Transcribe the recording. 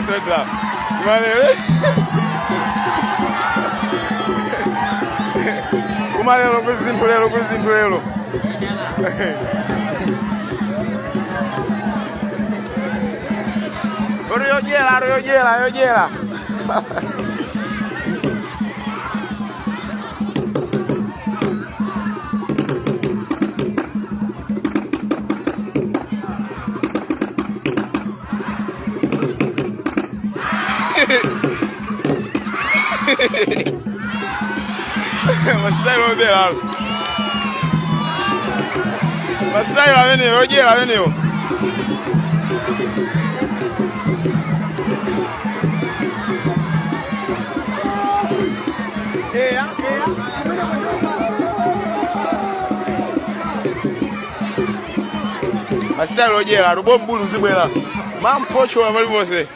Tsodra. Kumalero. Kumalero kuli zinthu lero, kuli zinthu lero. Oro yodyera, oro yodyera, yodyera. Masitayilo obera alo. Masitayilo amenewo, odyera amenewo. Masitayilo odyera, alo bombulu zibwera. Mampochola paliponse.